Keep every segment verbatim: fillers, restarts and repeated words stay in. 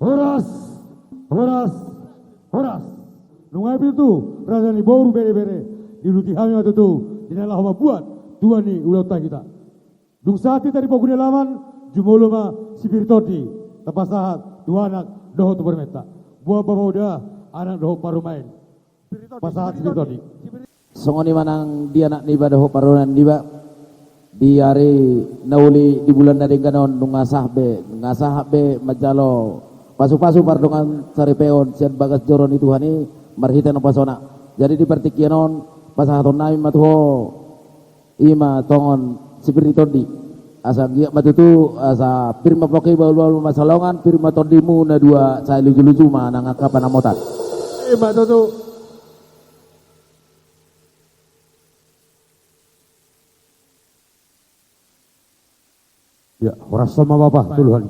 Horas, horas, horas. Nunga pe tutu, raja ni boru bere-bere, diuduti hami ma tutu, di na laho mambuat tua ni ulaonta hita. Dung sahat hita di pogu ni alaman, jumolo ma sipir tondi, tapasahat tu anak dohot tu parumaenta. Boan bapa uda, anak dohot parumaen. Pasahat sipir tondi. Songon i ma nang di anak niba dohot parumaen niba, di ari na uli di bulan na denggan on, nunga sahat be, nunga sahat be manjalo pasu-pasu pardongansaripeon sian bagas joro ni Tuhan i, marhite na pasona. Jadi di partingkian on, pasahaton nami ma tu ho, i ma tongon sipir ni tondi. Asa anggiat ma tutu, asa pir ma poki bahul-bahul ma salongan, pir ma tondimu na dua, sai luju-luju ma nang angka panamotan. I ma tutu. Ya, horas ma bapa, tu Tuhan.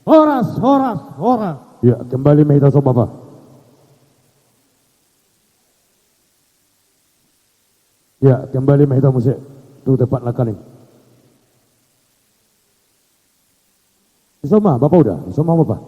Horas, horas, horas. Ya, kembali ma hita son bapa. Ya, kembali ma hita muse tu tempat nangkaning. Dison ma bapa uda, dison ma bapa.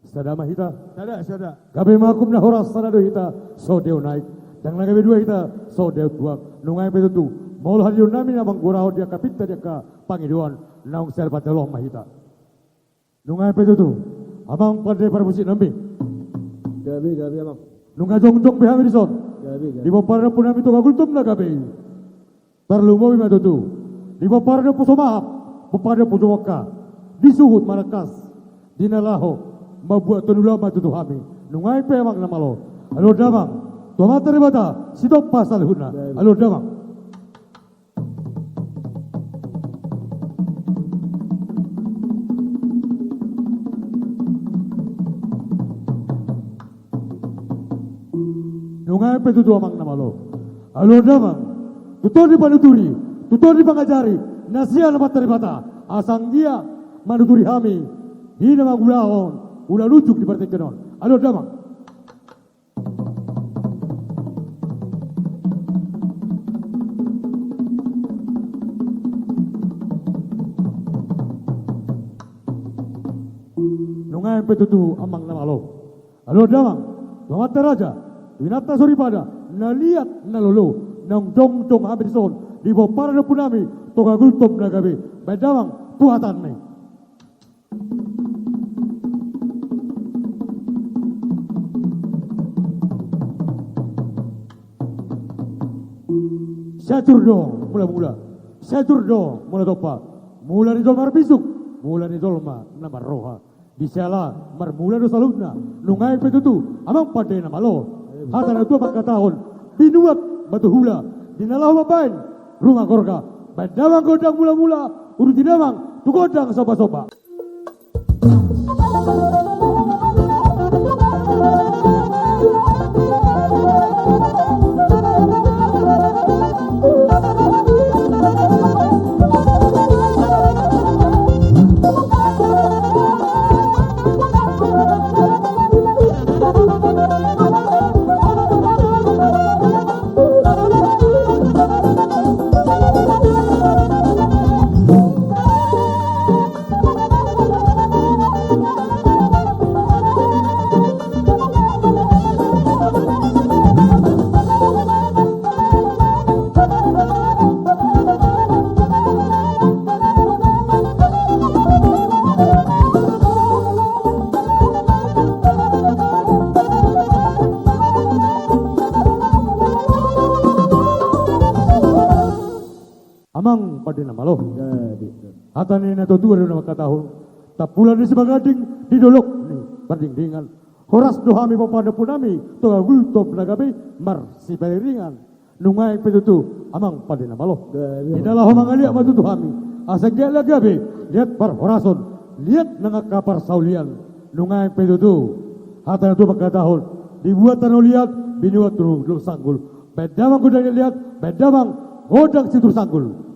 Sada ma hita. Sada, sada. Gabe ma hum na horas, sada do hita, so deo naik. Ndang na gabe dua hita, so deo tuak. Nunga pe tutu, molo hadion nami na manggurahon di angka pinta di angka pangidoan, naung sai patolhas ma hita. Nunga pe tutu, amang pande parmusik nami. Gabe, gabe, amang. Nunga jongjong be hami dison. Gabe, gabe. Di pomparan ni ompu nami Toga Gultom na gabe i. Tarlumobi ma tutu. Di pomparan ni ompu Somahap, pomparan ni ompu Jomongka. Di suhut ma tangkas. Di na laho mambuat tua ni ulaon ma tutu hami. Nunga pe amang na malo. Alo damang. Tu Amanta Debata, sitompa saluhutna. Gabe. Alo damang. Nunga pe tutu amang na malo. Alo damang, tu tondi panuturi, tu tondi pangajari, na sian Amanta Debata, asa anggiat manuturi hami, di na mangulahon, ulaon ujung di partingkian on. Alo damang. Nuaeng pe tutu amang na malo. Alo damang, tu amanta raja, tu inanta soripada, na liat na lolo, naung jongjong hami dison di pomparan ni ompunami Toga Gultom na gabe. Baen damang tu hataanmi. Sai dur do mula-mula, sai dur do mula tompa, mula ni jolma marbisuk, mula ni jolma na marroha. Disala marmula do saluhutna. Nuaeng pe tutu amang pande na malo. Hata na tua mangkatahon: Binuat ma tu hula, di na laho mambaen ruma gorga. Baen damang gondang mula-mula, uduti damang tu gondang somba-somba. Amang pande na malo. Hata ni na tua-tua do na mangkatahon: Tampulan ni Sibaganding di dolok ni Pardingdingan. Horas do hami pomparan ni ompunami Toga Gultom na gabe marsipairingan. Nuaeng pe tutu amang pande na malo. Di na laho mangaliat ma tutu hami, asa anggiat liat gabe, liat parhorason, liat nang angka parsaulian. Nuaeng pe tutu hata na tua mangkatahon: Dibuat tano liat, binuat tu dolok sanggul. Baen damang gondang liat-liat, baen damang gondang situru sanggul.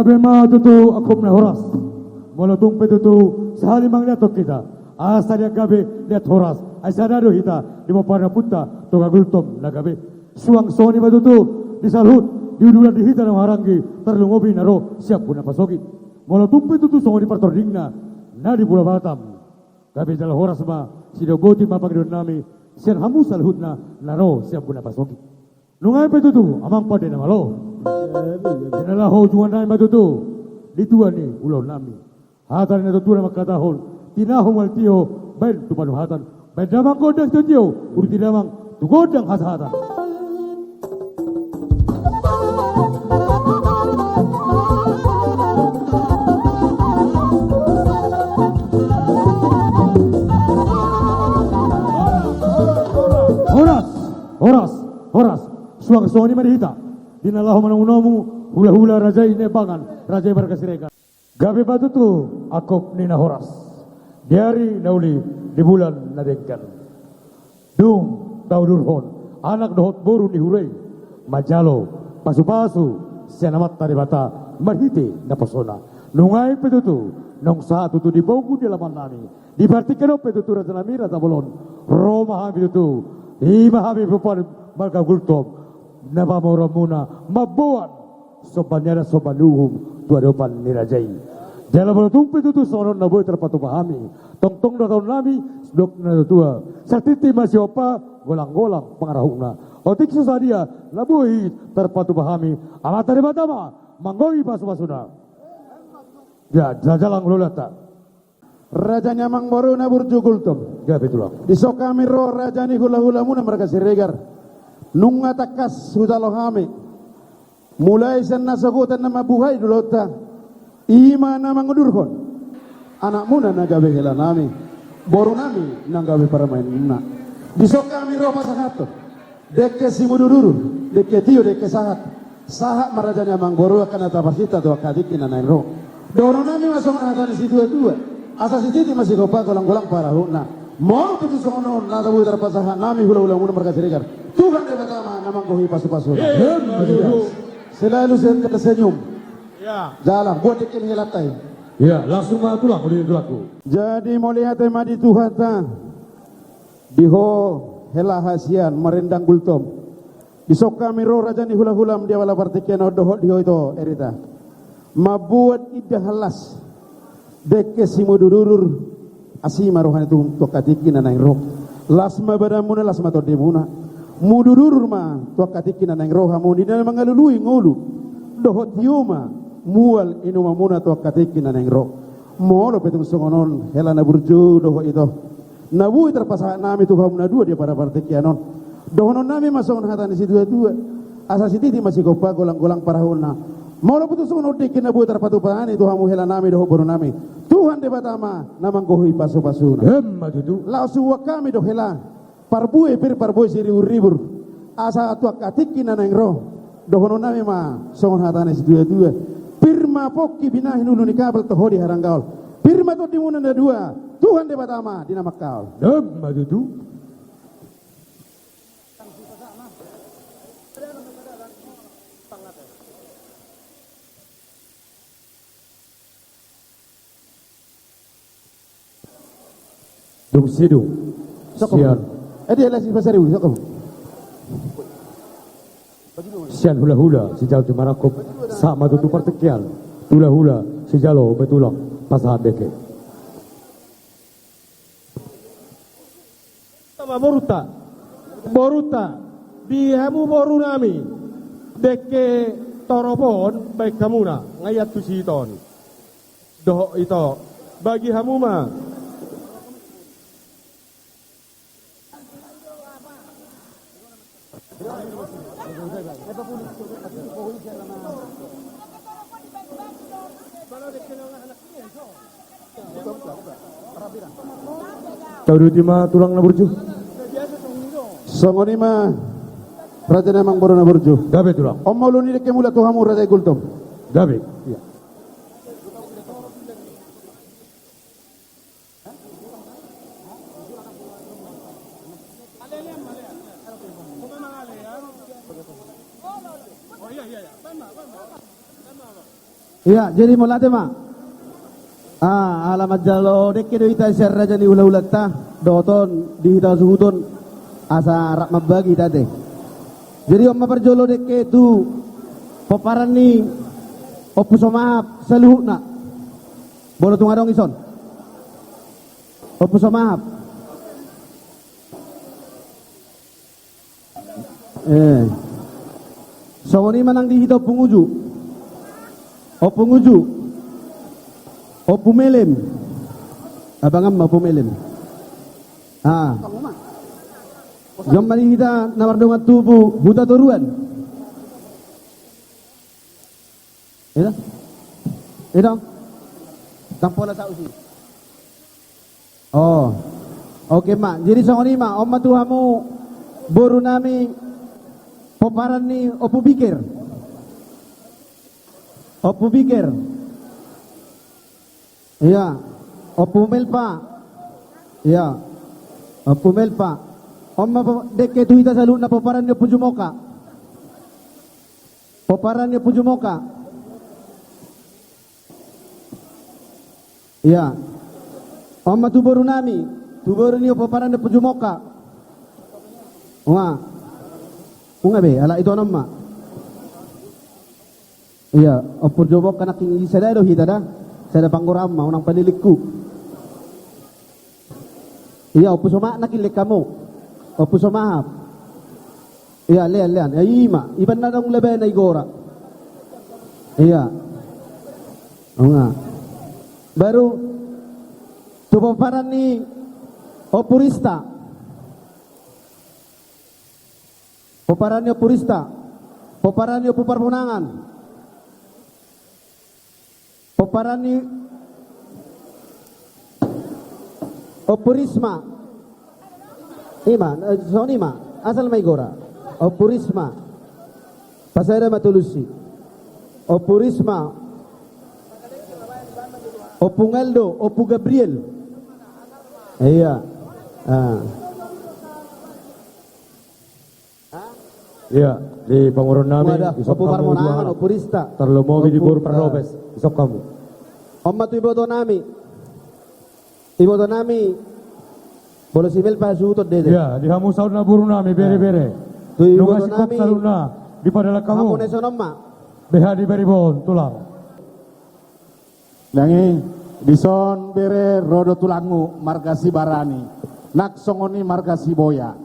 Gabe ma tutu angkup na horas. Molo tung pe tutu sahali mangliathon hita, asa liat gabe liat horas, ai sada do hita di pomparan ni ompunta Toga Gultom na gabe. Suang songon i ma tutu di saluhut di udulan di hita na marhahamaranggi, tarlumobi na ro sian Bona Pasogit. Molo tung pe tutu songon i partordingna na di Pulo Batam, gabe jala horas ma, sidok boti ma pangidoannami sian hamu saluhutna na ro sian Bona Pasogit. Nunga i pe tutu amang pande na malo, di na laho ujungannami ma tutu di tua ni ulaonnami. Hata ni natuatua na mangkatahon: Tinahu mual tio, baen tu panuhatan. Baen damang gondang sitiotio, uduti damang tu gondang hasahatan. Horas, horas, horas. Suang songon i ma di hita di na laho manomunomu hulahula raja i Nababan, raja i marga Siregar. Gabe ma tutu angkup ni na horas, di ari na uli, di bulan na denggan, dung taudurhon anak dohot boru ni huria i manjalo pasupasu sian Amanta Debata marhite naposona. Nunga i pe tutu naung sahat tutu di pogu ni alamannami, di partingkian on pe tutu rajanami raja bolon, ro ma hami tutu, i ma hami pomparan marga Gultom na pamoruonmuna mamboan somba ni adat somba ni uhum tu adopan ni raja i. Jala molo tung pe tutu songon on na boi tarpatupa hami, tongtong do hataonnami, dok na tua, satintin ma sihompa, golanggolang pangarahutna. Otik so sadia na boi tarpatupa hami, Amanta Debata ma manggohi pasupasuna. Ya, jalang hulahulanta. Raja ni amangboru na burju Gultom. Gabe tulang. Dison hami ro raja ni hulahulamuna marga Siregar. Nunga tangkas hujalo hami, mulai sian nasogotan na mambuhai di ulaonta, i ma na mangudurhon anakmuna na gabe helanami, borunami na gabe parumaenmuna. Dison hami ro pasahathon dengke simudurudur, dengke tio, dengke sahat. Sahat ma raja ni amangboru angka na taparsinta tu angka tingki na naeng ro. Dohononnami ma songon hata ni situatua: Asa sititi ma sihompa, golanggolang pangarahutna. Molo tutu songon on na boi tarpasahat hami hulahulamuna marga Siregar, Tuhan Debata ma na manggohi pasupasuna. Emma tutu. Selalu se-, tersenyum. Ya. Jala buat dengke ni helanta i. Ya, langsung ma tulang, uli tulangku. Jadi mauliate ma di Tuhanta. Di ho hela hasian marendang Gultom. Dison hami ro raja ni hulahulam di apala partingkian on dohot di ho ito Erita, mambuat indahan las, dengke simudurudur. Asi ma roha ni Tuhan tu angka tingki na naeng ro. Las ma badanmuna, las ma tondimuna. Mudurudur ma tu angka tingki na naeng ro hamu di na mangalului ngolu, dohot tio ma mual inumanmuna tu angka tingki na naeng ro. Molo pe tung songon on hela na burju dohot ito na boi tarpasahat nami tu hamu na dua di apala partingkian on, dohononnami ma songon hata ni situatua: Asa sititi ma sihompa, golanggolang pangarahutna. Molo pe tung songon on dengke na boi tarpatupa nami tu hamu helanami dohot borunami, Tuhan Debata ma na manggohi pasupasuna. Emma tutu. Laos huboan hami do hela parbue pir, parbue siriburribur. Asa tu angka tingki na naeng ro, dohononnami ma songon hata ni situatua: Pir ma pongki binahen ulu ni kapal, toho di haranggaol. Pir ma tondimuna na dua, Tuhan Debata ma di na mangkaol. Emma tutu. Dung sidung. Sokop. Sian. Eh, dia lagi pasar ibu, sokop. Sian hulahula sijalo tu marangkup, sahat ma tutu partingkian tu hulahula sijalo, baen tulang pasahat dengke. Sama borunta. Borunta. Di hamu borunami, dengke torop on baen hamuna, nga ian tu si ito on. Dohot ito, bagi hamu ma. Tauduti ma tulang na burju. Songon i ma raja ni amangboru na burju. Gabe tulang. On ma ulu ni dengke mulak tu hamu raja i Gultom. Gabe. Iya. Ia, jadi mauliate ma. Ah, ala manjalo dengke do hita sian raja ni hulahulanta, dohot on di hita suhuton, asa rap mambagi hita ate. Jadi on ma parjolo dengke tu pomparan ni Ompu Somahap saluhutna. Molo tung adong dison. Ompu Somahap. Eh. Songon i ma nang di hita Ompung Uju. Ompung Uju. Ompu Melem. Abang ma Ompu Melem. Ah. Jom ma di hita na mardongan tubu Hutatoruan. Ida? Ida? Ndang pola sausi. Oh. Oke ma. Jadi songon i ma, on ma tu hamu boru nami pomparan ni Ompu Biker. Ompu Biker. Ia. Ompu Melpa. Ia. Ompu Melpa. On ma po-, dengke tu hita saluhutna pomparan ni Ompu Jumoka. Pomparan ni Ompu Jumoka. Ia. On ma tu boru nami, tu boru ni pomparan ni Ompu Jumoka. Nunga. Nunga be, ala ito on ma. Ia, Ompu Jumoka nangkin i sada do hita da. Sada panggora ma, unang palilingku. Ia, Ompu Somahap nangkin lek hamu. Ompu Somahap. Ia, lean, lean. Ia, i ma. Iba na adong lebe na igora. Ia. Nunga. Baru tu pomparan ni Ompu Rista. Pomparan ni Ompu Rista. Pomparan ni Ompu Parmonangan. Pomparan ni Ompu Risma. I ma, eh, songon i ma. Asal ma igora. Ompu Risma. Pasada ma tolusi. Ompu Risma. Ompu Ngaldo, Ompu Gabriel. Ia. Ah. Ia, di panguruan nami, Wadah, di Ompu Parmonangan, Ompu Rista. Tarlumobi di boru Parlopes, di son hamu. On ma tu iboto nami. Iboto nami. Molo si Melpa suhuton dede. Ia, di hamu saut na boru nami, bere, bere. Tu iboto nami. Nunga singkop saluhutna, di padalan hamu. Hamu na dison on ma. Beha di baribon, tulang. Nang i, dison bere ro do tulangmu marga Sibarani, nang songon i marga Siboya.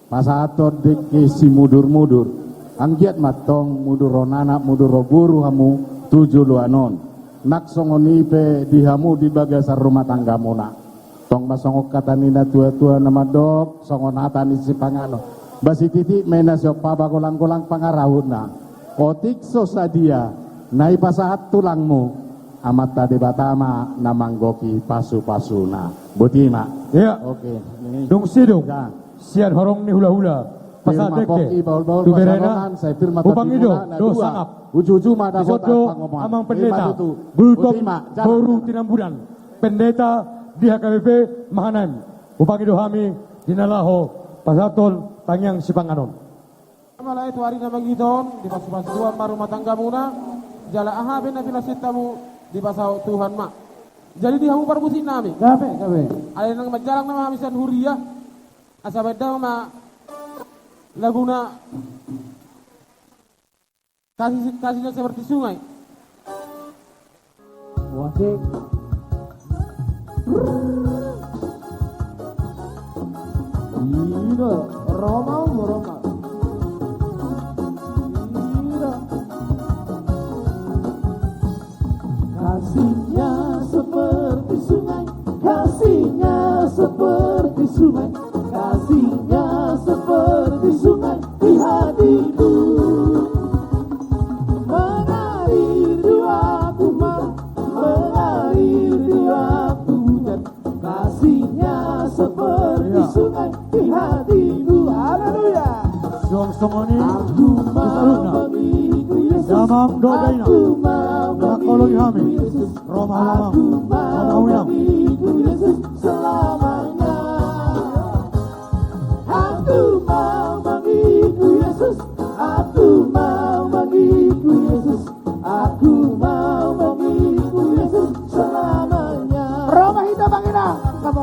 Pasahathon dengke simudurmudur. Anggiat ma antong mudurhon anak, mudurhon boru hamu tu joloan on. Nang songon i pe di hamu di bagasan rumah tanggamuna. Tong ma songon hata ni natuatua na mandok, songon hata ni sipanganon. Ba sititi ma i na siompa ba golanggolang pangarahutna. Otik so sadia, na dipasahat tulangmu, Amanta Debata ma na manggohi pasupasuna. Boti ma. Ia. Oke. Dung sidung. Ia. Sian horong ni hulahula. Pasahat dengke. Pir ma pongki bahulbahul tu berena, pasarongan, sai pir ma tapimunana, dua. Ujuuju ma dapotan pangomoan. Dison do amang pendeta. Ima tutu. Gultom. Boti ma, jalan. Boru Tinambunan. Pendeta di H K B P Mahanaim. Hupangido hami di na laho pasahathon tangiang sipanganon. Mauliate tu ari na mangihut on, dipasupasu Tuhan ma rumah tanggamuna, jala aha pe na pinasinta mu dipasaut Tuhan ma. Jadi di hamu parmusik nami. Gabe, gabe. Alai nang manjalang nama hami sian huria, asa baen damang ma laguna. Kasih, kasihnya seperti sungai. Asik. Ida, Roma, Roma. Ida. Kasihnya seperti sungai, kasihnya seperti sungai, kasihnya seperti sungai di hatiku. Mengalir di waktu malam, mengalir di waktu hujan, kasihnya seperti sungai di hatiku. Haleluya. Suang songon i, aku mau mengikuti Yesus. Damang dohot dainang. Aku mau mengikuti Yesus. Roma, Roma. Aku mau mengikuti Yesus selamanya. Aku mau mengikuti Yesus. Aku mau mengikuti Yesus. Aku mau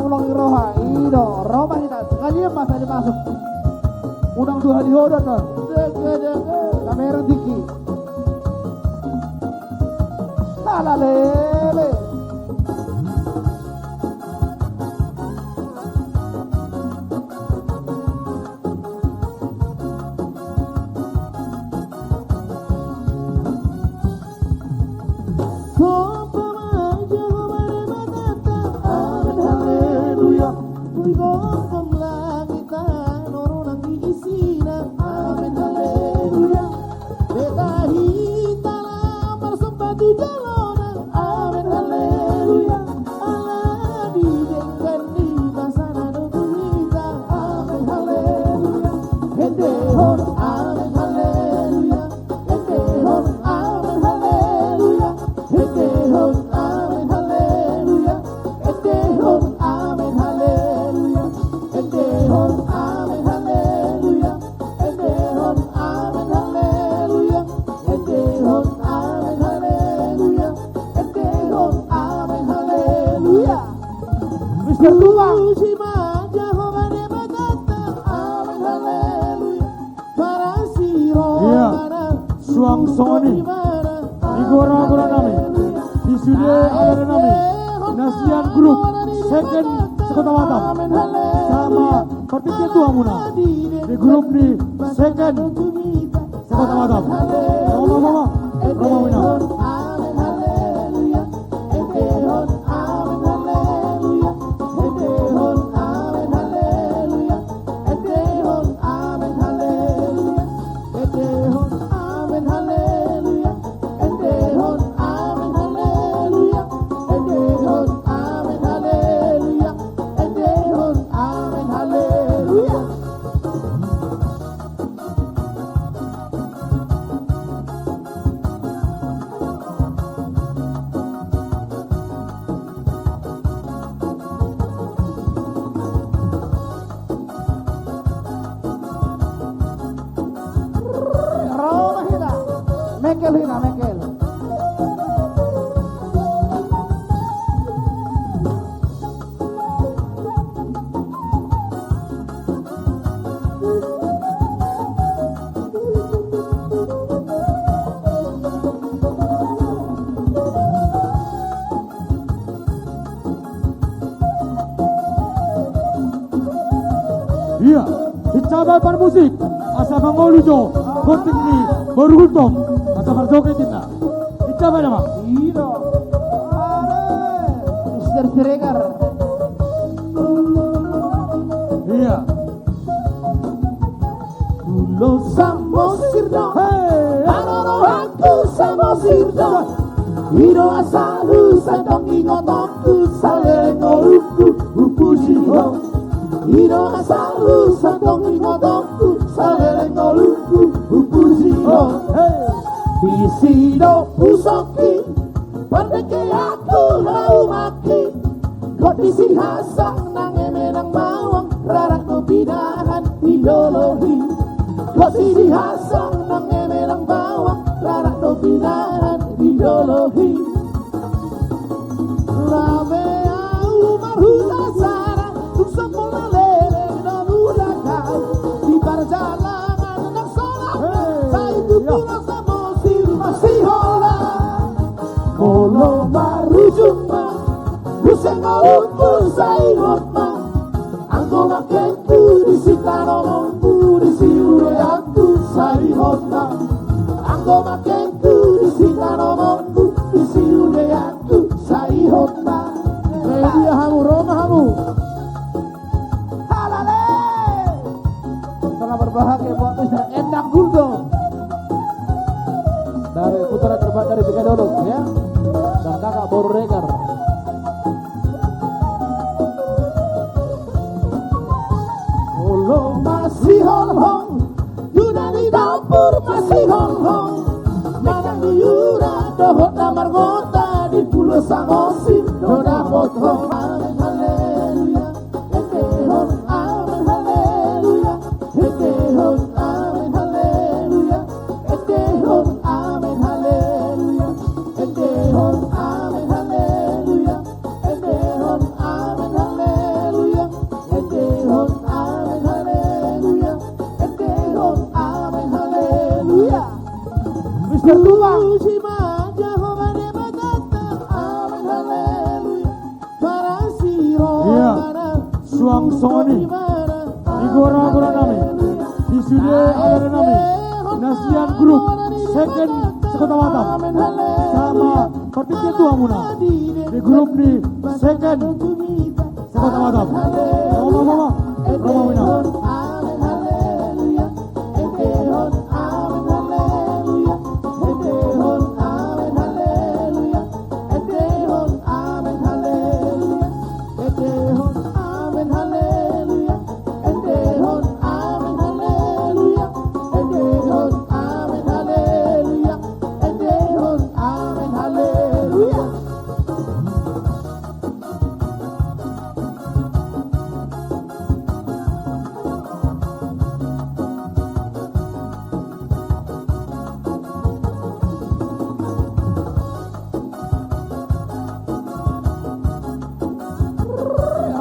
Ulang roha, i do, Roma hita, sekalian masa dimasuk. Unang dua hali hodon, no. Dege, dege. Kamera tinggi. Salah lele. Amen, haleluya. Boi gomgom langit, tano ro nang di isina. Amen, haleluya. Beta hita lam marsomba tu jolona. Amen, haleluya. Ala didenggan ni basana do tu hita. Amen, haleluya. Endehon, amen, haleluya. Endehon, amen, haleluya. Endehon, amen, haleluya. Endehon, amen, haleluya. Endehon, amen, haleluya. Endehon, amen, haleluya. Endehon, amen, haleluya. Endehon, amen, haleluya. Mister Tulang. Puji ma Jahowa Debatanta. Amen, haleluya. Iya, suang songon i di gora-gora nami, di sude acara nami, na sian grup Second se-Kota Batam, sama partingkian tu hamuna di grup ni Second se-Kota Batam. Roma, roma, roma, roma. Amen, haleluya. Endehon, amen, haleluya. Endehon, amen, haleluya. Endehon, amen, haleluya. Endehon, amen, haleluya. Endehon, amen, haleluya. Endehon, amen, haleluya. Roma hita. Mengkel hita, mengkel. Iya, hinsapai parmusik, asa mangolu jo gondang ni boru Gultom, asa marjoget ninna. Hinsapai nama. Iya. Mister Siregar. Iya. Ulos Samosir do. Hei. Haroroanku Samosir do. I do asalhu, santong ingotonku, saleleng ngolungku hupuji ho. I do asalhu, santong ingotonku, saleleng ngolungku hupuji ho. Hei. Disi do husongki, pardengkeanku, haumaki. Dohot disi hasang nang eme nang bawang, rarat do pinahan di dolok i. Dohot disi hasang nang eme nang bawang, rarat do pinahan di dolok i. Labe ahu marhula sada, tung sompol na leleng do mulak ahu. Di parjalanan nang sonang, hei, sai tutu, iya, Samosir masihol. Molo marujung ma muse ngolungku, sai ingot ma anggo mangkengku di sitanomonmu, di siudeanku, sai ingot ma anggo mangkengku di sitanomonmu, di siudeanku, sai ingot ma. Media hamu, Roma hamu. Halale! Selamat berbahagia buat Mister Endang Gultom. Dari putra terbaik dari Tiga Dolok, ya. Dan kakak Boru Regar. Olo masihol ho, tu na di dapur masihol ho. Manang di jura dohot na margota, di Pulo Samosir do dapot ho. Amen, haleluya. Endehon amen haleluya, endehon amen haleluya, endehon amen haleluya, endehon amen haleluya, endehon amen haleluya. Berkembang. Puji ma Jahowa Debatanta. Amen, haleluya. Iya, suang songon i. Di goargoar nami, di sude anak nami na sian grup Second se-Kota Batam, sama partingkian tu hamuna di grup ni Second se-Kota Batam. Roma, roma, roma, wina.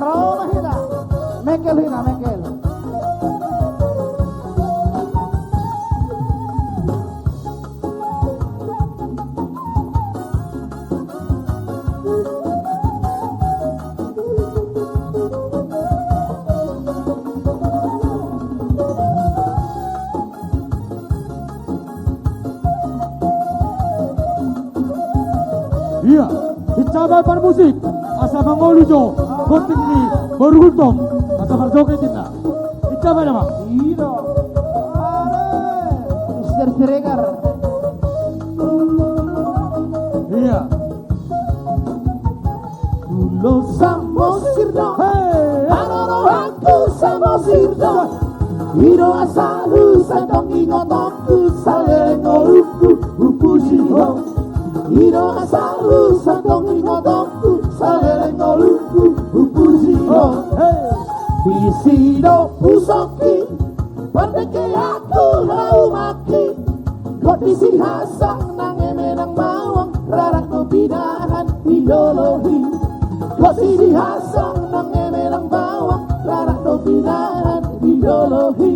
Roma hita. Mengkel hita, mengkel. Iya, hinsa ma parmusik, asa mangolu jo gonting ni boru Gultom, asa marjoget ninna. Hinsa ma nama. Iya. Mister Siregar. Iya. Ulos Samosir do. Hei. Haroroanku Samosir do. I do asalhu, santong ingotonku, saleleng ngolungku, hupuji ho. I do asalhu, santong ingotonku, saleleng ngolungku, hupuji ho. Hei. Disi do pusokhi, pardengkeanku, haumanghi. Dohot disi hasang nang eme nang bawang, rarat do pinahan di dolok i. Dohot disi hasang nang eme nang bawang, rarat do pinahan di dolok i.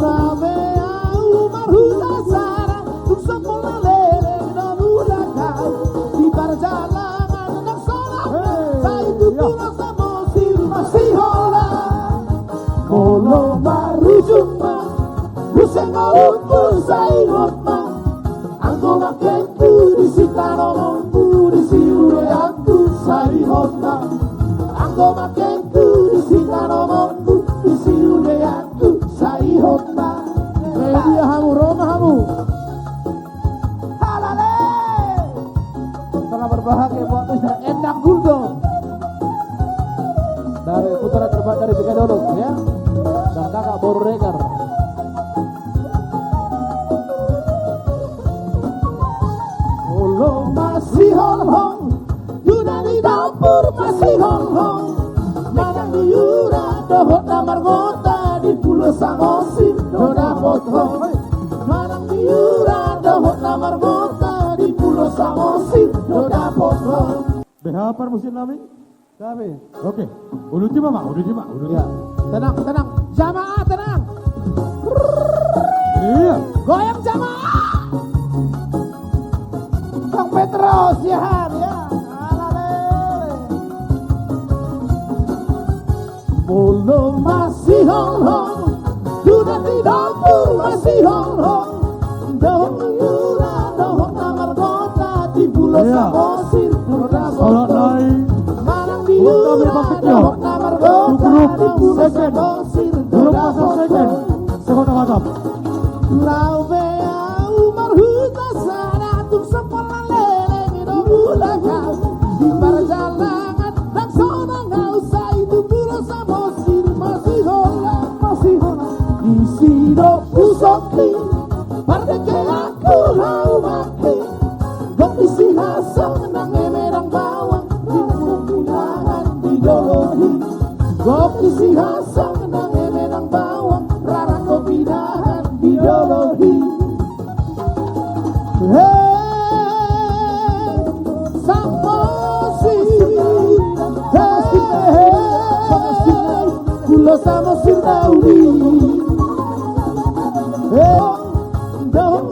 Laho be ahu marhuta sada, tung sompol na leleng do mulak ahu. Di parjalanan nang sonang, hei, sai tutu, iya, ro Samosir masihola. Molo marujung ma muse ngolungku, sai hot ma anggo mangkengku, disi tanomonku, disi udeanku, sai hot ma anggo mangkengku, disi tanomonku, disi udeanku, sai hot ma. Media hamu, Roma hamu. Halale. Sangat berbahagia buat Mister Endang Gultom. Dari putra terbaik dari Tiga Dolok, ya. Dan kakak baru Regar. Olo masiholhong, tu na di dapur masiholhong. Manang di ura dohot na margota, di Pulo Samosir do dapothon. Manang di ura dohot na margota, di Pulo Samosir do dapothon. Beha parmusik nami? Kami. Oke. Uduti ma, Bang, uduti ma, uduti. Iya. Tenang, tenang. Jamaah, tenang. Iya. Goyang jamaah. Bang Petrus, ya, ya. Alale. Molo masiholhong, tu na di dapur masiholhong. Dohot di ura dohot na margota, di Pulo Samosir do dapothon. Manang di ura dohot na margota, di Pulo Samosir do dapothon. Laho be ahu marhuta sada, tung sompol na leleng do mulak ahu. Di parjalanan nang sonang ahu, sai tu Pulo Samosir masihola, masihola. Disi do pusokhi, pardengkeanku, haumanghi. Gok disi hasang nang eme nang bawang, di punggunangan di dolok i. Gok disi hasang nang eme nang bawang, rarat do pinahan di dolok i. Hei, Samosir, hei, hei, Pulo Samosir na uli. Hei, dong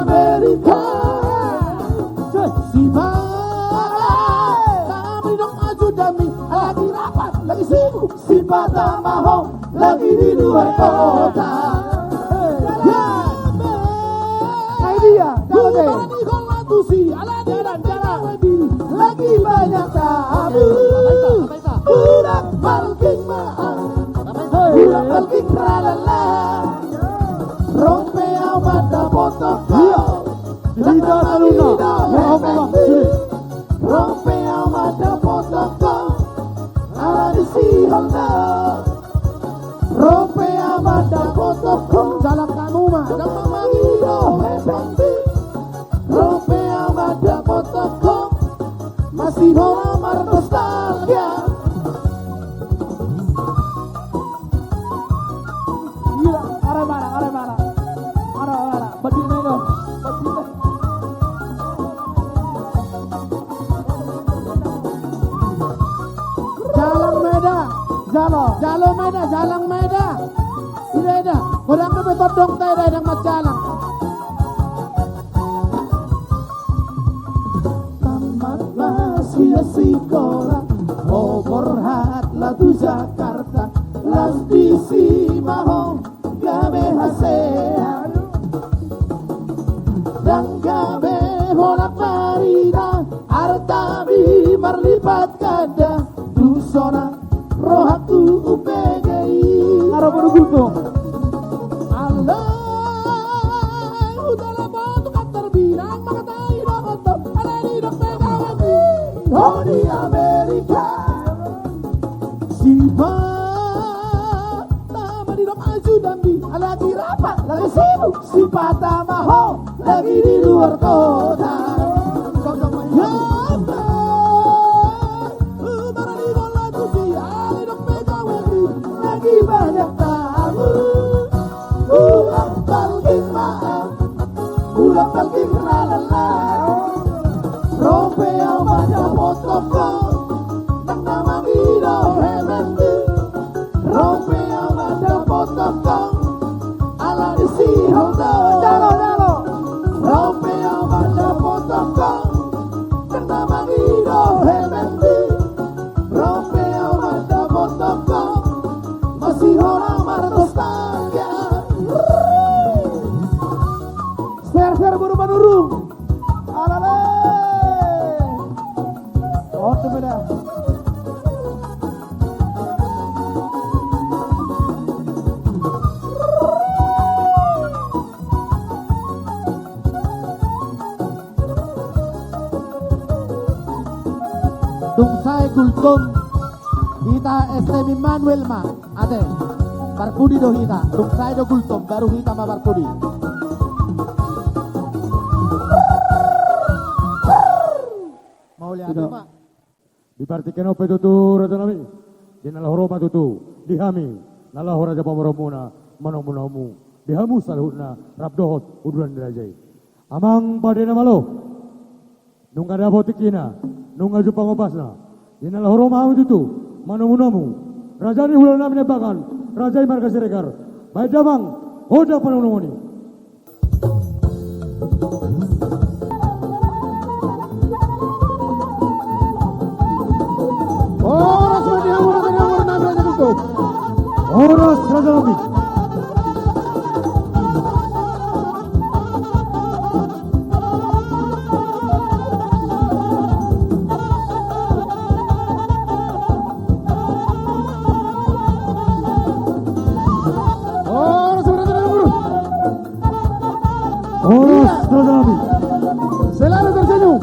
Amerika. Sipa, kami dong maju dami, lagi rapat, lagi sibuk. Sipa tama ho, lagi di luar kota. Ya. Nah, ini dia. Jalan, jalan. Lagi banyak tamu. Udah parkir maaf. Udah parkir ralala. Rompe au mata potoko. Di hita saluhutna. Ya Allah, sini. Rompe au mata potoko. Ala di si Honda. Ndang na mangido hepengku, ro pe au mandapothon ho, masihol au marnostalgia. Gila, arah mana, arah mana? Arah mana? Badil na i do, badil na i. Jalang ma eda, jalo, jalo ma eda, jalang ma eda. Eda, eda. Godang dope tondongta eda, eda manjalang. Tamat ma sude sikola, ho borhat laho tu Jakarta, laos disi ma ho gabe hasea. Ndang gabe holan marida, arta pe marlipat ganda, tu son rohangku umbege i. Aro boru guto. Ala hutala botu kan terbinang, maka tahi dohot ho, ala didok pe gabe i ho di Amerika. Sipa- Tama didok ajudan di, lagi rapat, lagi sibuk. Sipata ma ho, lagi di luar kota. Ya, barani bola tu si, ala didok pe gabe i, lagi banyak tamu. Ulang talking maaf. Ulang talking lalala. Ro pe au mandapothon ho, ndang na mangido hepengku. Ro pe au mandapothon ho, ala disi ho do. Jalo, jalo. Ro pe au mandapothon ho, ndang na mangido hepengku. Ro pe au mandapothon ho, masihol au marnostalgia. Ser, ser, boru Manurung. Alale. Oke, beda. Tung sae Gultom, hita S T M Immanuel ma. Ate, parpudi do hita, tung sae do Gultom, baru hita ma parpudi. Mauliate ma. Di partingkian on pe tutu, raja nami, di na laho ro ma tutu, di hami, na laho raja pamoruonmuna, manomu na hamu, di hamu saluhutna, rap dohot, uduran ni raja i. Amang pande na malo. Nunga dapot tingkina, nunga jumpang ombasna. Di na laho ro ma hami tutu, manomu na hamu. Raja ni hulahula nami Naimbakan, raja i marga Siregar. Baen damang, hoda panomunomu i. Horas ma di hamu, horas ma di hamu, raja nami, raja nami. Horas, raja nami. Horas, raja nami. Selalu tersenyum.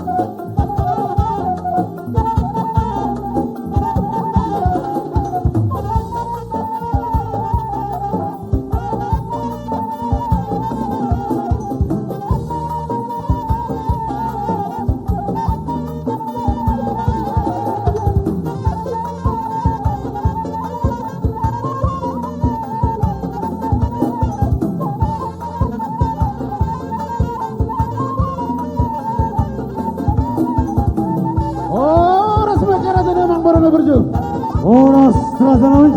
Horas ma, raja nami, amang boru na burju. Horas, raja nami.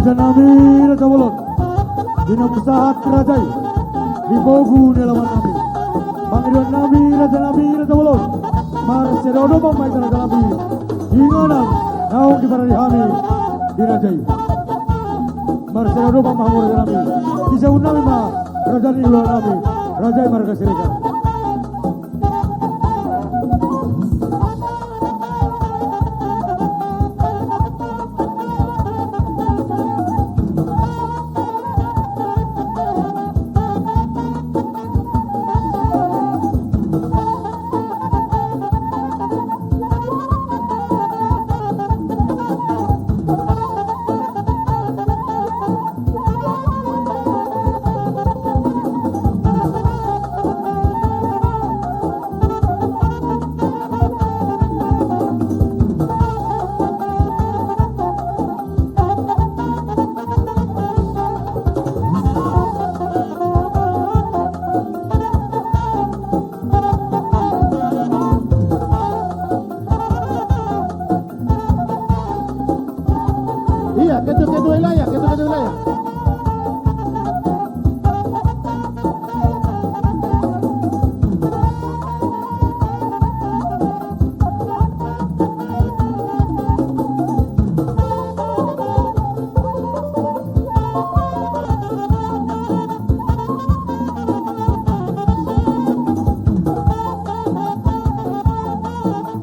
Raja nami, Raja Bolon. Di na umsahat raja i di pogu ni alaman nami. Pangidoan nami, raja nami, Raja Bolon. Marsada odopan ma hita, raja nami. Inganan naung diparade hami di raja i. Marsada odopan ma hamu, raja nami. Di saut nami ma raja ni ulaon nami, raja i marga Siregar. Ia, ketua-ketua wilayah, ketua-ketua wilayah.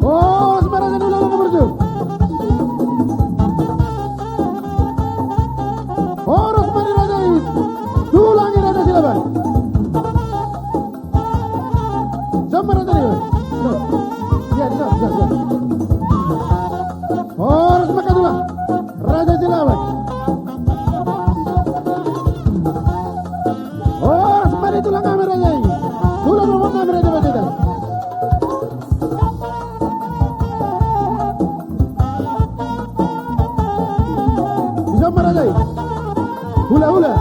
Horas ma raja ni ulaon na burju. Horas ma di raja i. Tulang i, Raja Silaban. Sama raja ni. Ia, ia, ia, ia. Horas ma angka tulang. Raja Silaban. Horas ma di tulang nami raja i. Tulang nami raja i. Di son ma raja i. Hula, hula.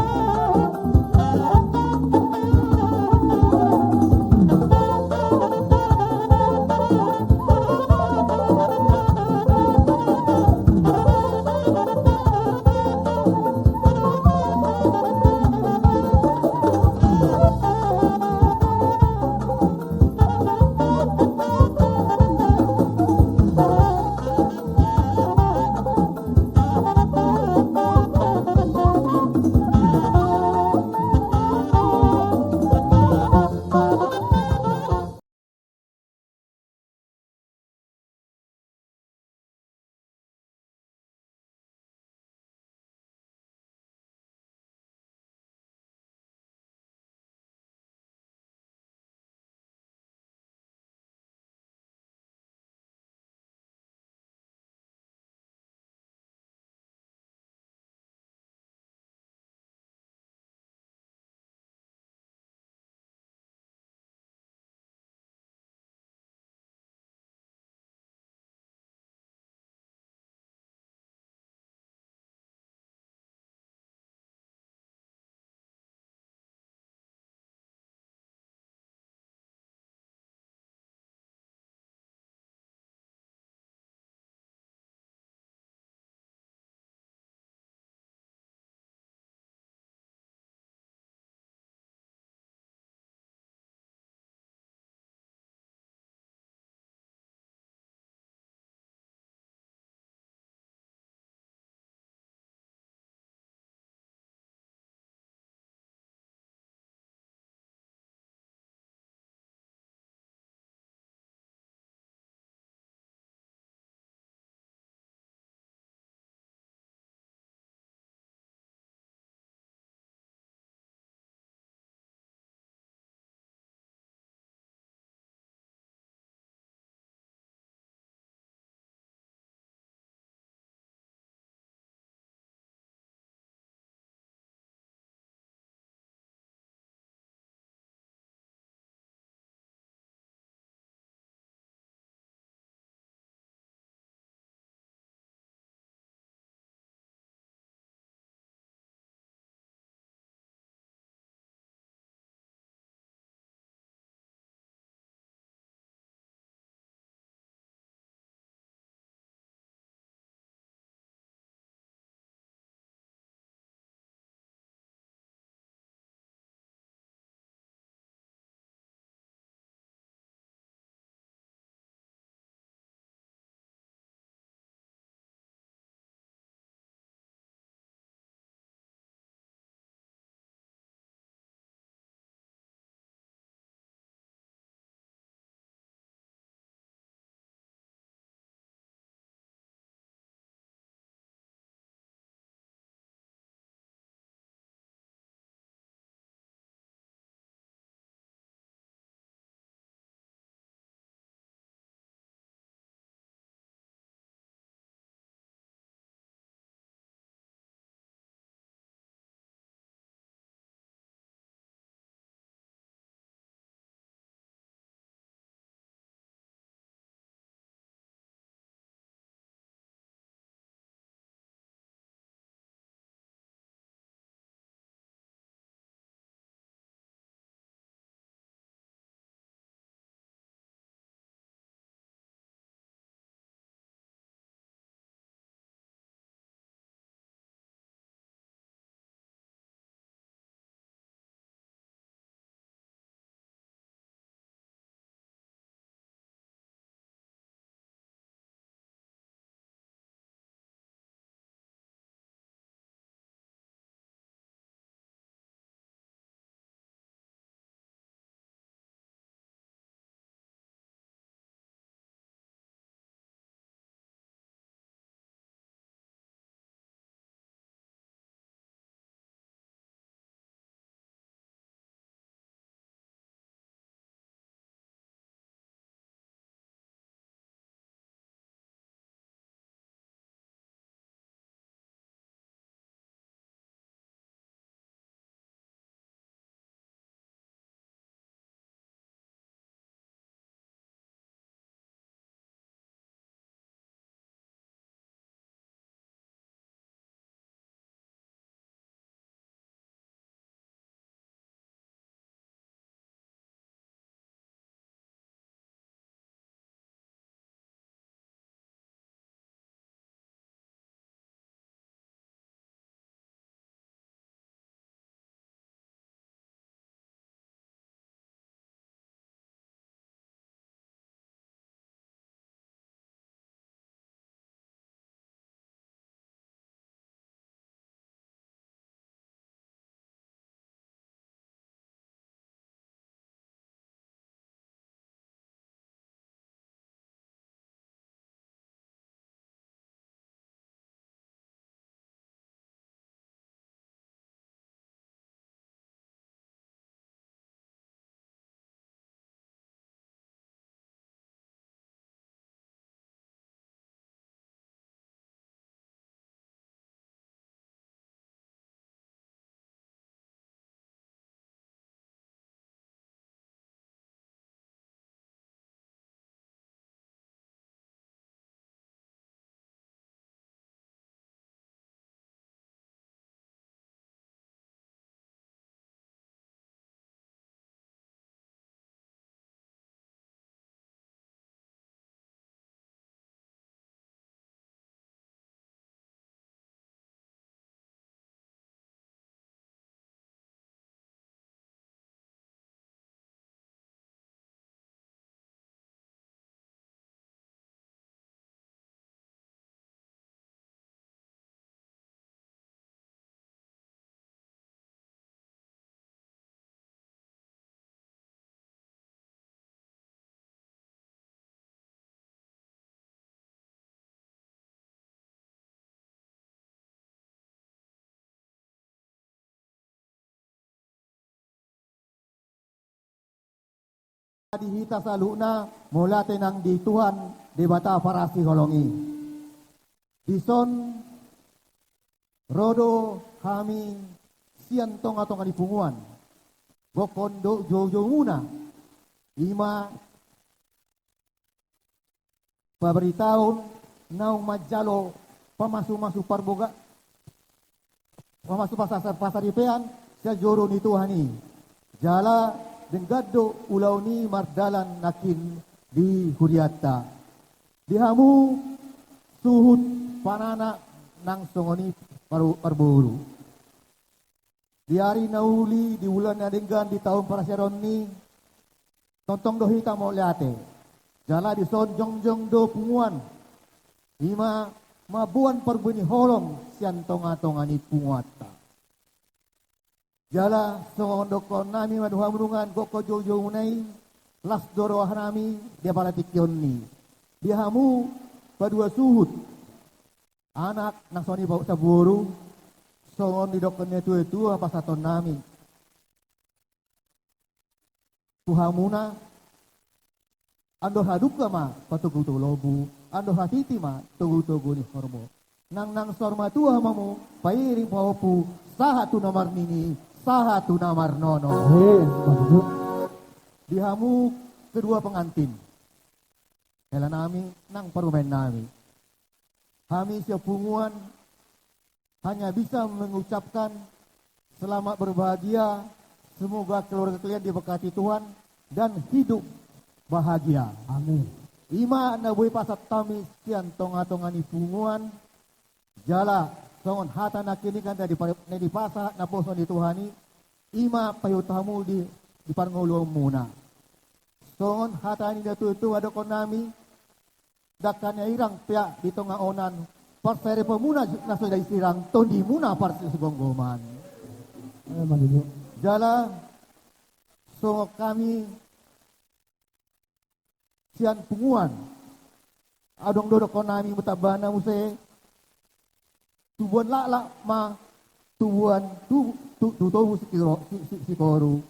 Di hita saluhutna, mauliate nang di Tuhan Debata parasi holong i. Dison ro do hami sian tonga-tonga ni punguan, gokhon do joujoumuna, i ma pabaritaon naung manjalo pamasu-masu parboga, pamasu pasa-, pasaripeon sian joro ni Tuhan i. Jala denggan do ulaon i mardalan nangkin di hurianta. Di hamu suhut pananak nang songon i par-, parboru. Di ari na uli, di bulan na denggan, di taon parasiaranmi, tongtong do hita mauliate. Jala dison jongjong do punguan, i ma mamboan parbue ni holong sian tonga-tonga ni punguanta. Jala songon dohonon nami ma tu hamu nunga gokhon joujoumuna i, las do rohanami di apala tingki on i. Di hamu paduahon suhut, anak nang songon i pa-, saboru, songon didokhon ni natua-tua pasahatonnami tu hamuna, andor hadungka ma patogu-togu lombu, andor hatiti ma togu-togu ni horbo. Nang, nang saur matua hamu, pairing pahompu, sahat tu na marnini, sahat tu na marnono. Eh, maksudnya? Di hamu kedua pengantin, helanami nang parumaennami, hami sian punguan hanya bisa mengucapkan selamat berbahagia, semoga keluarga kalian diberkati Tuhan dan hidup bahagia. Amin. I ma na boi pasahat hami sian tonga-tonga ni punguan. Jala songon hata na kiningkan na dipa-, na dipasahat naposo ni Tuhan i, i ma paihut hamu di, di parngoluonmuna. Songon hata ni natua-tua dohononnami, dangka ni arirang peak di tonga onan, parsaripeonmuna na so dai sirang, tondimuna parsigomgoman. Eh, maju. Jala songon hami sian punguan, adong do dohononnami tambana muse, tubuan laklak ma tubuan tu-, tu-, tu tobu sikiro-, si-, si-, sikoru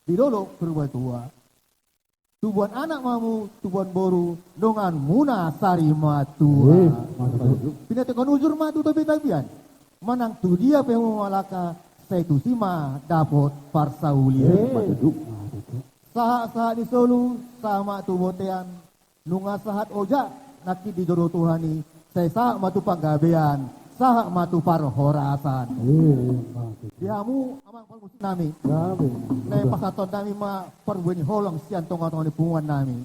di dolok Purbatua. Tubuan anak ma hamu, tubuan boru, donganmuna sari matua. Eh, mantap. Pinatuhon ujur ma tu topi tapian. Manang tu dia pe hamu mangalangka, sai tusi ma dapot parsaulian. Eh, mantap. Sahat-sahat ni solu, sahat ma tu bontean, nunga sahat ojak nangkin di joro Tuhan i, sai sahat ma tu panggabean, sahat ma tu parhorasan. Eh, mantap. Di hamu amang parmusiknami. Gabe. Naeng pasahatonnami ma parbue ni holong sian tonga-tonga ni punguannami.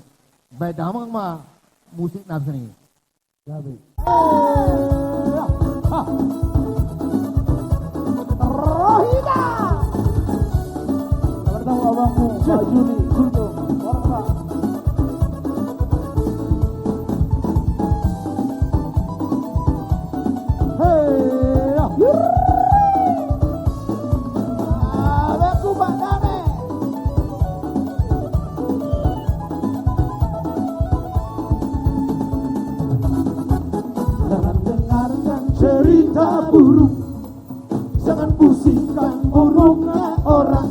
Baen damang ma musik na songon i. Gabe. Eh, ya. Ha. Rohida. Kabar tahu abangmu, Pak Juni, Guntur. Orang, Pak. Hei, ya. Abangku, Pak Dame. Jangan dengarkan cerita burung, jangan pusingkan burungnya orang.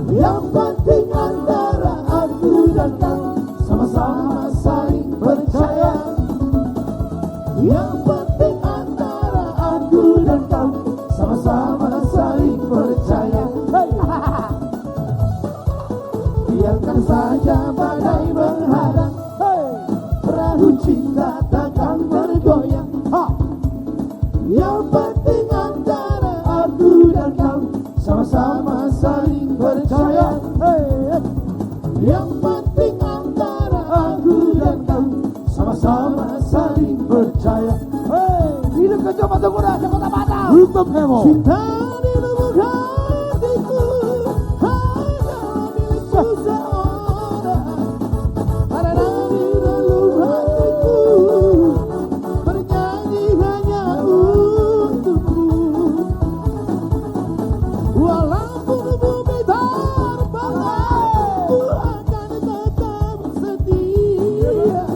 Yang penting antara aku dan kau sama-sama saling percaya. Yang penting antara aku dan kau sama-sama saling percaya. Hey! Biarkan saja badai menghadang, hey, perahu cinta takkan bergoyang. Ha! Yang penting antara aku dan kau sama-sama saling percaya. Hey! Yang penting antara aku dan kau sama-sama saling percaya. Hei, hidup ke coba tunggu dah, siapa tak patah. Tutup heboh. Cinta di lubuk hatiku hanya milikku seorang. Karena di lubuk hatiku bernyanyi hanya untukmu. Walaupun bumi terbentang, ku akan tetap setia.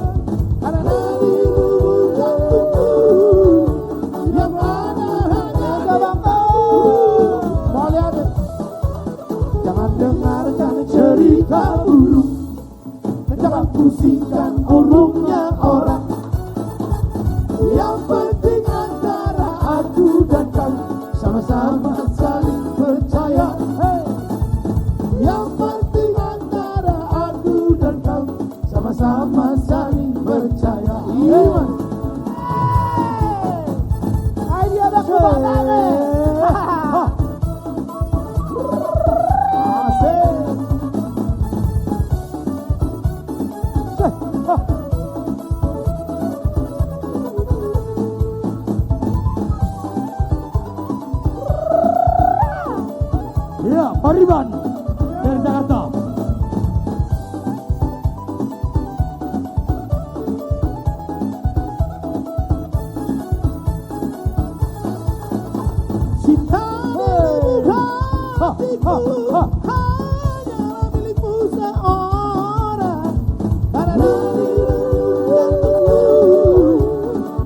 Karena di lubuk jantungku yang ada hanya dirimu. Tak pusingkan burungnya orang. Yang penting antara aku dan kau sama-sama saling percaya. Hei. Yang penting antara aku dan kau sama-sama saling percaya. Iya, Mas. Hei. Ayo, dia ada kuda, Bang. Hah. Asik. Iya, Pariban dari Jakarta. Cinta di lubuk hatiku hanyalah milikmu seorang. Karena diriku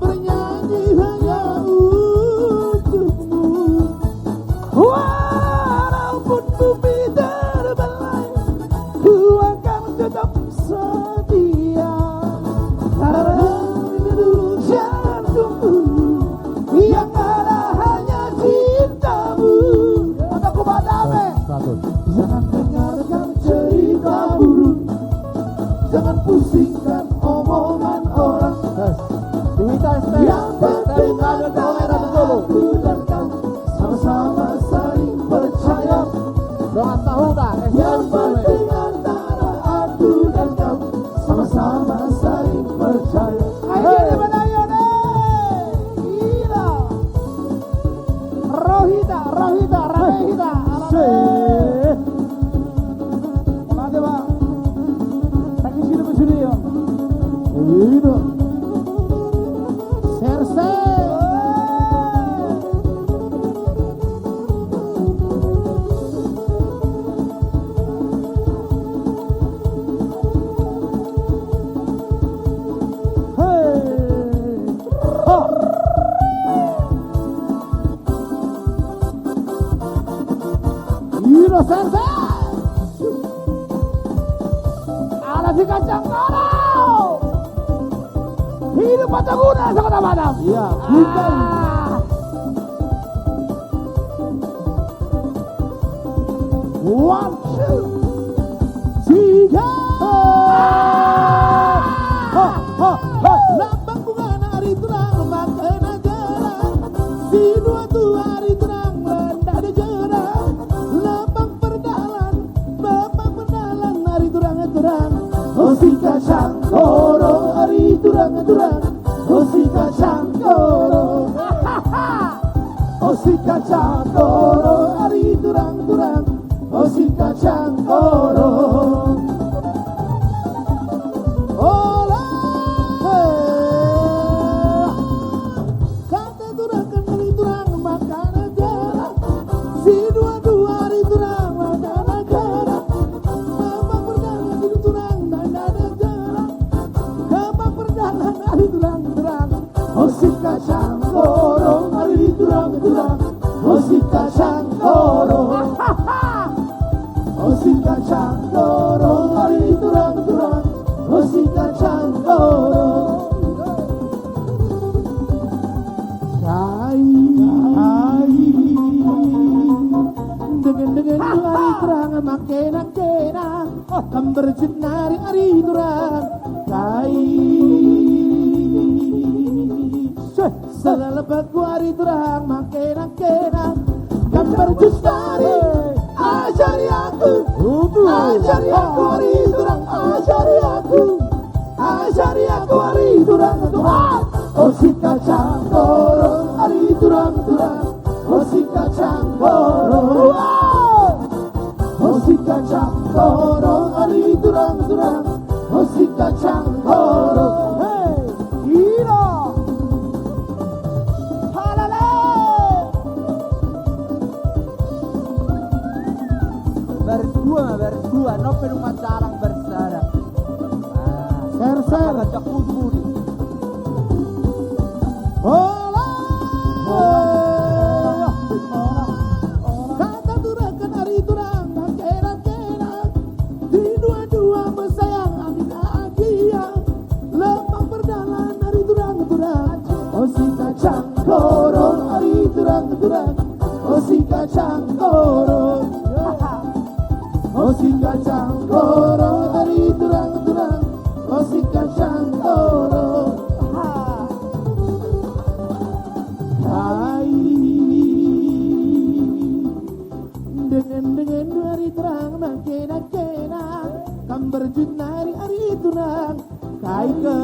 bernyanyi hanya untukmu. Walaupun bumi terbelai, ku akan tetap setia. Karena rindu jantungku yang ada hanya cintamu. Maka ku badame. Seratus. Jangan dengarkan cerita burung. Jangan pusingkan omongan orang. Tes. Duhita, tes. Yang penting antara aku dan kau sama-sama saling percaya. Dongan sahuta, tes. Yang penting antara aku dan kau sama-sama saling percaya. Ayo, hei. Di mana, ayo, deh. Gila. Rohita, rohita, rohita. Mate, Bang. Tangis hidup sudah, ya. Hidup. Serse. Hei. Ha. Ino, serse. Ala si kacang koro. Hidup pataguna sama-sama. Iya, bukan. Ah. One, two, three, go! Ha, ha, ha. Lambang bungana ari turang mangkena jala. Sinua tua ari turang ndada jala. Lambang perdalan, lambang perdalan ari turang, turang. O si kacang koro ari turang, turang. O si kacang koro. O si kacang koro ari turang, turang. O si kacang koro. Ola. Hei. Kata turang kan ari turang mangkena jala. Sinua tua ari turang mangkena jala. Lambang perdalan ari turang ndada jala. Lambang perdalan ari turang, turang. O si kacang koro ari turang, turang. O si kacang koro. O si kacang koro ari turang, turang. O si kacang koro. Sai, sai. Dengan-dengan ari turang mangkena-kena. Gambar jut nari ari turang. Sai. Seh. Sala lepakku ari turang mangkena-kena. Gambar jut nari. Ajari aku. Ajari aku ari turang. Ajari aku. Ajari aku ari turang. Tuhan. O si kacang koro ari turang, turang. O si kacang koro. Tuhan. O si kacang koro ari turang, turang. O si kacang koro. Hei, gila. Halala. Baris dua, baris dua. Nope, rumah sarang baris sada. Ser, ser. Baca kutu. Hola. Kata turang kan ari turang mangkena-kena. Di dua-dua bersayang angin Kacang doro. O si kacang doro, ari turang-turang. O si kacang doro. Hai. Dengan-dengan ari turang, mangkena-kena. Kambar jut nari ari turang. Kaiket.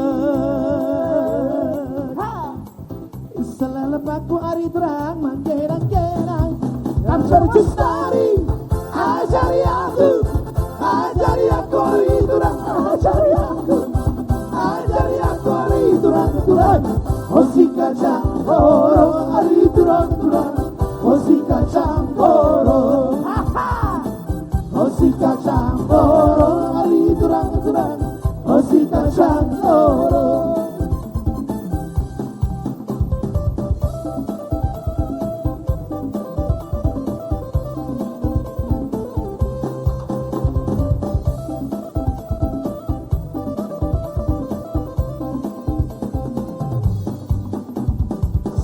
Ha. Selalu paku ari turang, manggenang-genang. Kambar jut nari, ajari aku, ajari aku ari turang, ajari aku, ajari aku ari turang, turang. O si kacang doro, ari turang, turang. O si kacang doro. O si kacang doro, ari turang, turang. O si kacang doro.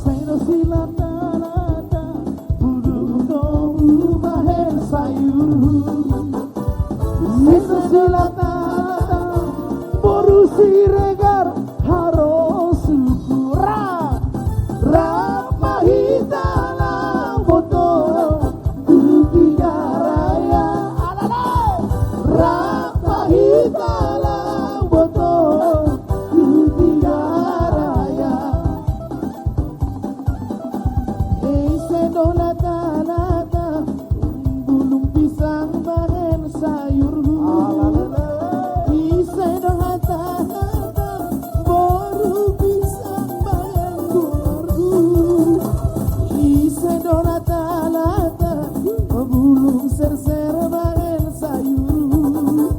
Sai do silata-lata, bulung do bulung bahen sayur. Sai do silata-lata, boru Siregar, haro suku ra. Rap ma hita laho boto tu Tiga Raya. Alale! Rap ma hita laho boto tu Tiga Raya. Ise do lata-lata, bulung pisang bahen sayur. Ise do hata-hata, boru pisang bahen goar. Ise do lata-lata, bulung serser bahen sayur.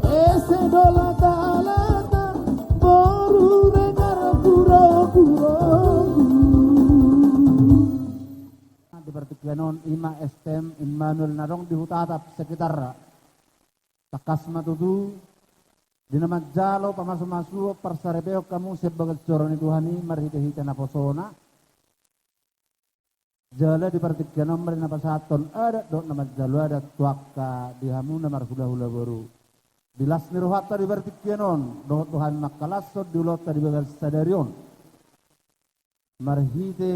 Ise do lata-lata, boru Regar, puro-puro. Di partingkian on, i ma S T M Immanuel na adong di Huta Atap sekitarna. Tangkas ma tutu, di na manjalo pamasu-masuon, parsaripeon hamu sian bagas joro ni Tuhan i marhite-hite naposona. Jala di partingkian on ma di na pasahathon adat dohot na manjalo adat tu angka di hamu na marhula-hula boru. Di las ni rohanta di partingkian on, dohot tu hami mangkalashon di ulaonta di bagas sadari on. Marhite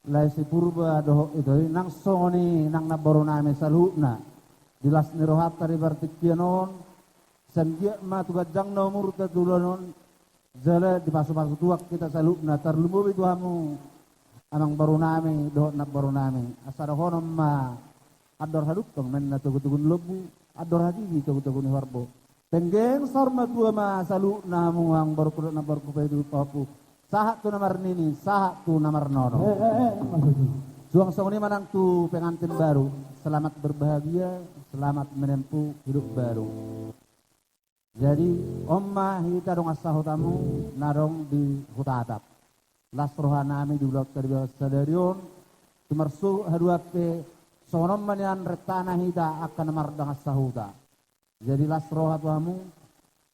lae si Purba dohot ito i, nang songon i nang namboru nami saluhutna. Di las ni rohanta di partingkian on, sai anggiat ma tu ganjang na umurta tu ulaon on, jala dipasu-pasu Tuhan hita saluhutna, tarlumobi tu hamu amangboru nami dohot namboru nami. Asa dohonon ma, andor hadumpang ma ninna togu-togu ni lombu, andor hatiti togu-togu ni horbo. Penggeng saur matua ma saluhutna hamu amangborungku dohot namborungku pahompu-pahompu. Sahat tu na marnini, sahat tu na marnono. Eh, eh, eh, maksudnya. Suang songon i ma nang tu pengantin baru. Selamat berbahagia, selamat menempuh hidup baru. Jadi, on ma hita dongan sahutamu na adong di Huta Atap. Las roha nami di ulaonta di bagas sadari on, tu marsuhut haduan pe, songon on ma nian rentana hita angka na mardongan sahuta. Jadi las roha tu hamu,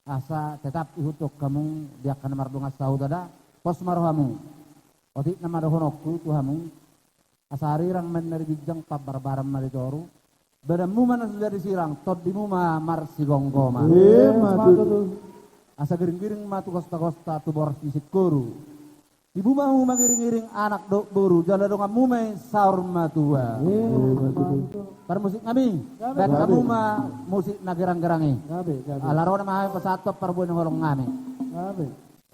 asa tetap ihuthon hamu di angka na mardongan sahuta da, pos ma rohamu. Otik nama dohononku tu hamu, asa arirang ma ninna di ginjang, pambarbaran ma di toru, badanmu ma na so jadi sirang, tondimu ma marsigomgoman. Ima tutu. Asa giring-giring ma tu kosta-kosta, tu boras ni singkoru. Tibu ma hamu mangiring-iring anak dohot boru, jala donganmu ma i saur matua. Ima tutu. Parmusik nami, bahen hamu ma musik na gerang-gerang i. Gabe, gabe. Ala ro nama hami pasahathon parbue ni holong nami. Gabe.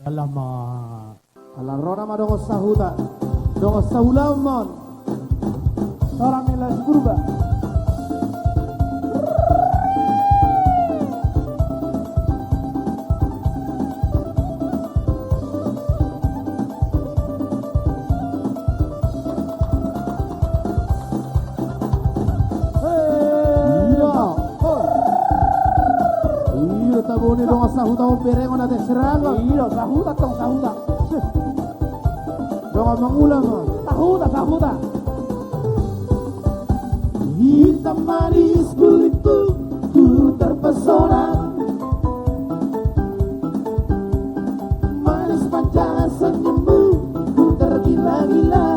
Alamak. Ala ro nama dongan sahuta, dongan saulaon ma on. Torang ni lae si Purba. Iya. Iya, tabo ni dongan sahuta on, berengon ate serang. Iya, sahuta tong, sahuta. Dongan mangula ma. Sahuta, sahuta. Hitam manis kulitku, ku terpesona. Manis manja senyummu, ku tergila-gila.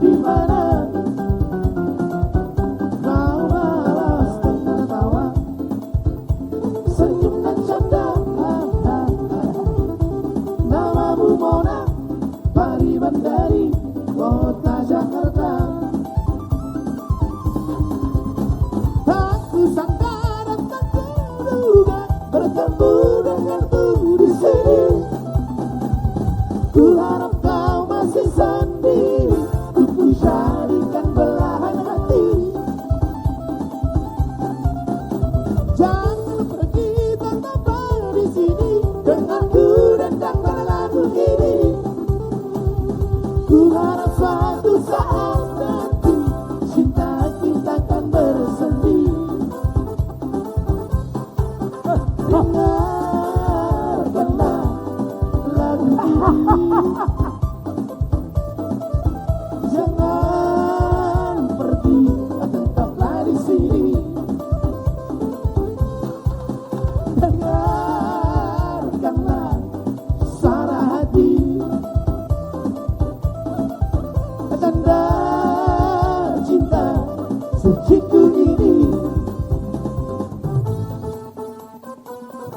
Di mana kau balas dengan tawa, senyum dan canda, namamu Mona, pariban dari kota Jakarta. Tak kusangka dan tak kuduga bertemu denganmu di sini. Kuharap kau masih sendiri, ku jadikan belahan hati. Jangan pergi, tetaplah di sini denganku dan dengar lagu ini. Kuharap suatu saat nanti cinta kita akan bersemi. Dengarkanlah lagu ini. Jangan pergi, tetaplah di sini. Dengarkanlah suara hati, tanda cinta suciku ini.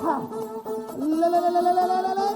Ha. Lelelelelelele.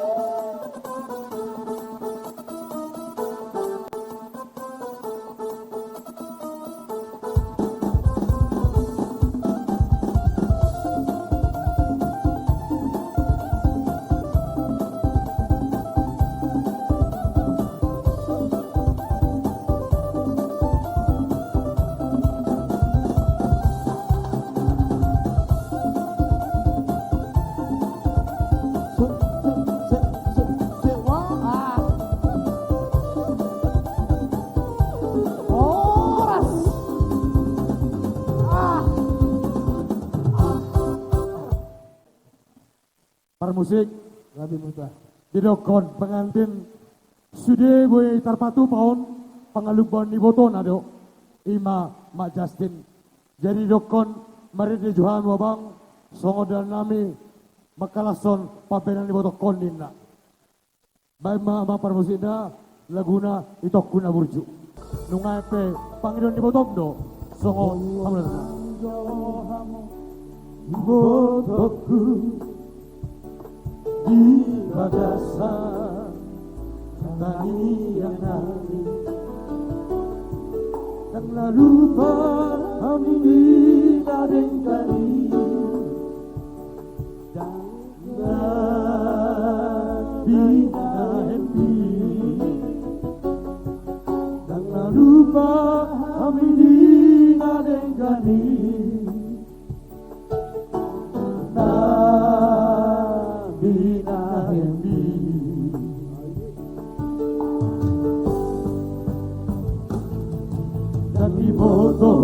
Parmusik, didokkon pengantin sude boi tarpatupa on, pangalumbaon ni ibotona do, ima Mak Justin. Jadi didokkon marende jo hami abang, songon dalan nami mangkalashon pambahenan ni ibotongkon ninna. Baen ma amang parmusikna laguna Itongku na Burju. Nunga pe pangidoan ni ibotom do songon hamu na. Ibotongku di bagasan tangiang nami, ndang na lupa hami na denggan i. Ndang na binahen i, ndang na lupa hami di na denggan i. Na binahen i. Ndang diboto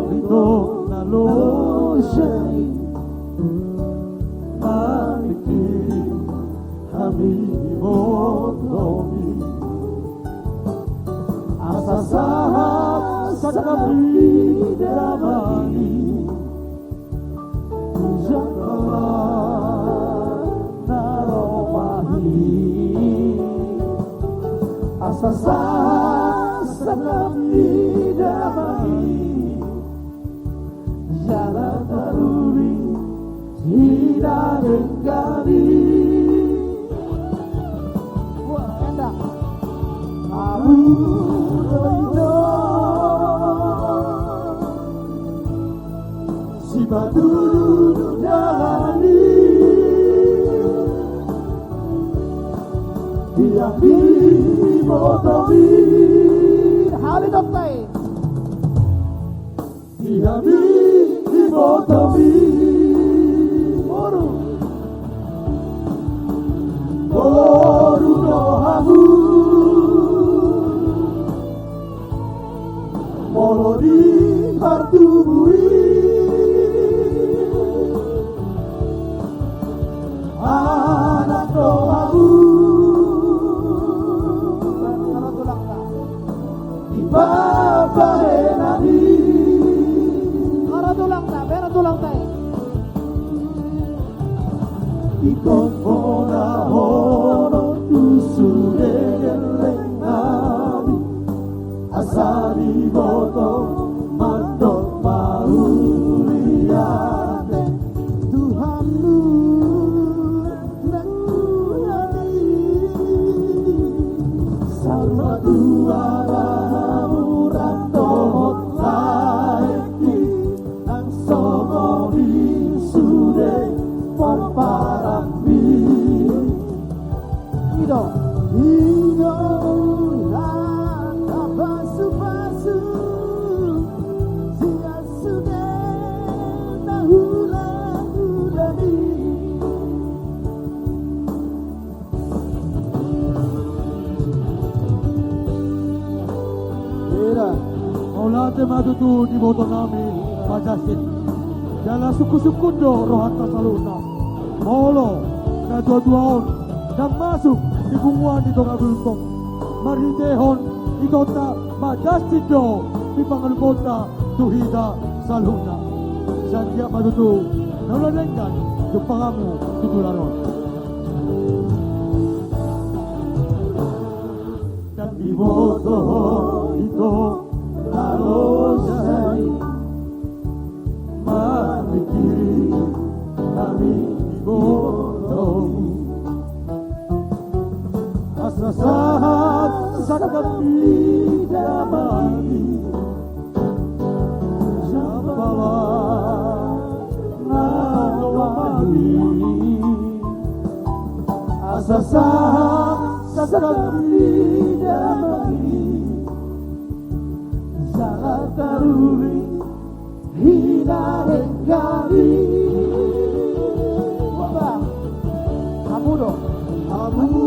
i tong na loja i, mamingkiri hami diboto i. Asa sahat sangkap ni damang i. Jala na romahi, asa sahat sangkap ni damang i. Jala taruli di na denggan i. Wah, enak. Ahu do i tong sipatuduhon dalan i. Di hami diboto i. Hali doktai. Di hami diboto i. Boru. Boru do hamu. Molo di partubu i, anak do hamu. Di pambahenan i. Baen ma tulangta, baen ma tulangta i. Ino hata pasupasu sian sude na hulahula i. Ira, mauliate ma tutu di ibotonami Pak Justin. Jala sungkunsungkun do rohanta saluhutna. Molo natuatua on ndang masuk di punguan di Toga Gultom, marhitehon itonta Pak Justin do di pangalupota tu hita saluhutna. Sai anggiat ma tutu na ula denggan jumpang hamu tu tulanon. Ndang diboto ho ito na ro sai mamikiri hami diboto. Asa sahat sangkap ni damang i. Sian pala na lobi asa sahat sangkap ni damang i. Jala taruli hina denggan i. Hamu do. Hamu do.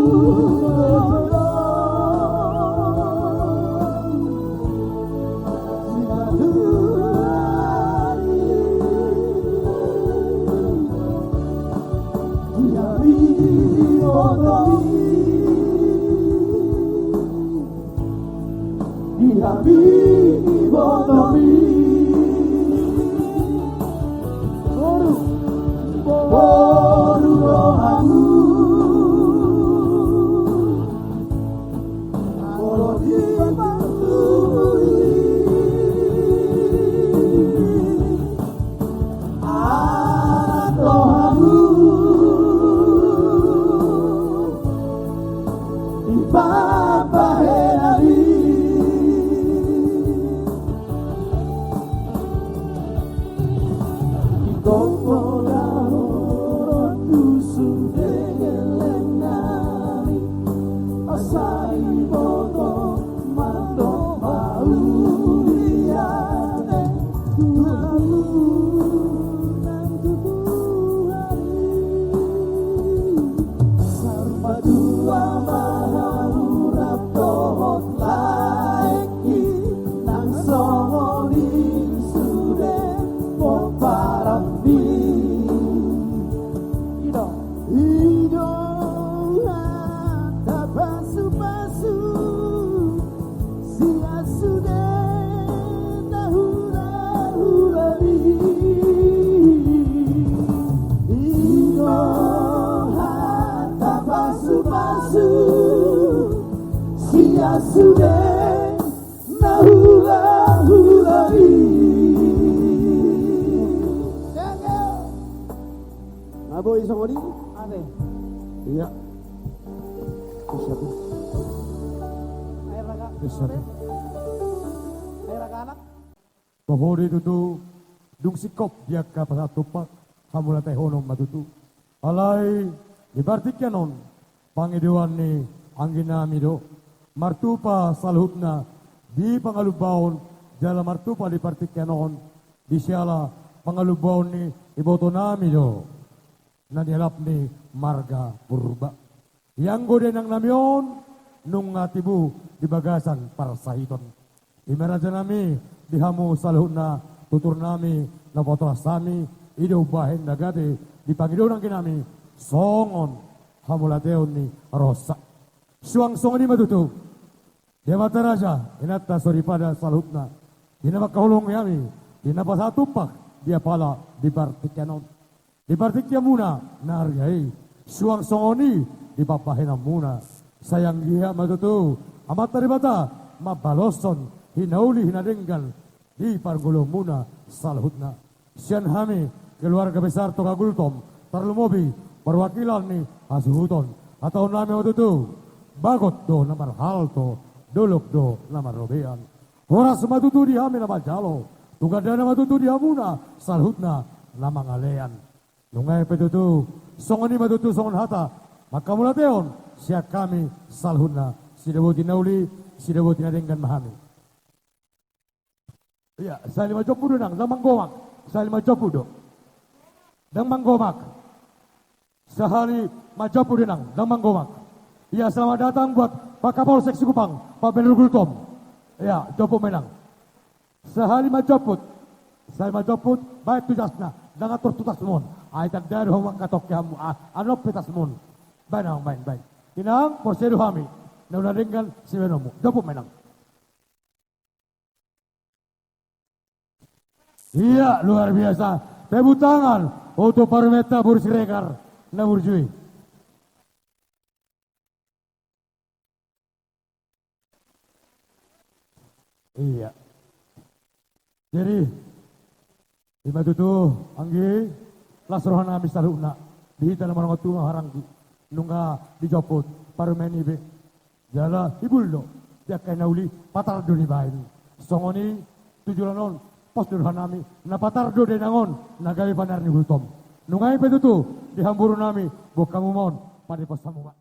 Di hami ibotomi. Boru, boru do hamu. Molo di partubu i anak do hamu. Di pambahenan i di tonggo na hurang tu sude gellenami. Asa diboto mandok mauliate tu hamu nang tu Tuhan i. Saur matua ma hamu rap dohot laengki nang songon i sude pomparanmi. I do, i do hata pasupasu sian sude na hulahula i. I do hata pasupasu sian sude na hulahula i. Na boi songon i. Ate. Ia. Bisa tu. Air raga. Bisa tu. Air raga anak. Pahori tutu dung singkop di angka pasahat tumpak hamauliatehonon ma tutu. Alai di partingkian on pangidoan ni angginami do martupa saluhutna di pangalumbaon jala martupa di partingkian on di siala pangalumbaon ni ibotonami do na nialap ni marga Purba. Ianggo dainangnami on nunga tibu di bagasan parsahiton. I ma rajanami di hamu saluhutna tuturnami na patolhas hami, i do umbahen na gabe dipangido angginami songon hamauliateon ni rohasa. Suang songon i ma tutu. Di amanta raja, inanta soripada saluhutna, di na mangkaholongi hami di na pasahat tumpak di apala di partingkian on. Di partingkianmuna na arga i, suang songon i di pambahenanmuna. Sai anggiat ma tutu Amanta Debata mambaloshon hinauli hinadenggan di parngoluonmuna saluhutna. Sian hami keluarga besar Toga Gultom, tarlumobi perwakilan ni hasuhuton, hatahononnami ma tutu, bagot do na marhalto, dolok do na marrobean. Horas ma tutu di hami na manjalo, tu gandana ma tutu di hamuna saluhutna na mangalean. Nunga i pe tutu, songon i ma tutu songon hata manghamauliateon sian hami saluhutna. Sidaboti na uli, sidaboti na denggan ma hami. Ia, sahali manjomput do inang, ndang manggomak. Sahali manjomput do. Ndang manggomak. Sahali manjomput do inang, ndang manggomak. Ia, selamat datang buat Pak Kapolsek Sikupang, Pak Benur Gultom. Ia, jomput ma inang. Sahali manjomput. Sahali manjomput, baen tu jasna, ndang atur tu tasmon. Ai tanda do hamu angka tongki hamu, a, annon pe tasmon. Baen amang, baen, baen. Inang, porsea do hami. Na uli na denggan sibaenonmu. Jomput ma inang. Ia, luar biasa. Tepuk tangan untuk parumaenta boru Siregar na burju i. Ia. Jadi, i ma tutu, anggi, las roha nami saluhutna, di hita na maringanan tu haha anggi, nunga dijomput parumaen i be. Jala ibul do, di angka na uli, patar do dibaen. Songon i, tu joloan on, pos do roha nami, na patar do dainang on, na gabe panear ni Gultom. Nunga i pe tutu, di hamburunami, boan hamu ma on, padipos hamu ma.